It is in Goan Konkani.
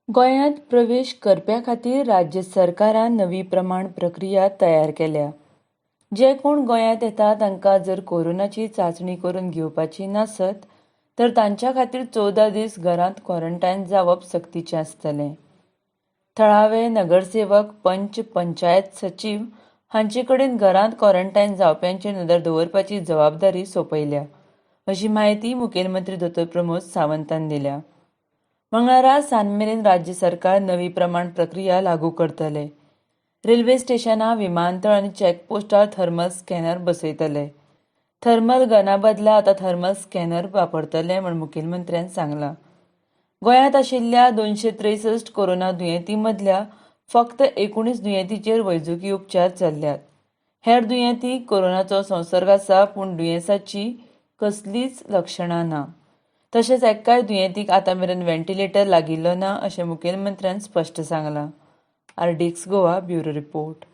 गोंयांत प्रवेश करप्यां खातीर राज्य सरकारान नवी प्रमाण प्रक्रिया तयार केल्या. जे कोण गोंयांत येता तांकां जर कोरोनाची चांचणी करून घेवपाची नासत तर तांच्या खातीर 14 दीस घरांत क्वॉरंटायन जावप सक्तीचें आसतलें. थळावे नगरसेवक, पंच, पंचायत सचीव हांचे कडेन घरांत क्वॉरंटायन जावप्यांचेर नदर दवरपाची जबाबदारी सोंपयल्या, अशी म्हायती मुखेलमंत्री दोतोर प्रमोद सावंतान दिल्या. मंगळारा सांजमेरेन राज्य सरकार नवी प्रमाण प्रक्रिया लागू करतले. रेल्वे स्टेशनां, विमानतळ आनी चॅकपोस्टार थर्मल स्कॅनर बसयतले. थर्मल गना बदला आतां थर्मल स्कॅनर वापरतले म्हूण मुखेलमंत्र्यान सांगलां. गोंयांत आशिल्ल्या 263 कोरोना दुयेंती मदल्या फक्त 19 दुयेंतीचेर वैजकी उपचार चल्ल्यात. हेर दुयेंतींक कोरोनाचो संसर्ग आसा, पूण दुयेंसाची कसलीच लक्षणां ना. तशेंच एकाय दुयेंतीक आतां मेरेन व्हेंटिलेटर लागिल्लो ना, अशें मुखेलमंत्र्यान स्पश्ट सांगलां. RDX Goa, bureau report.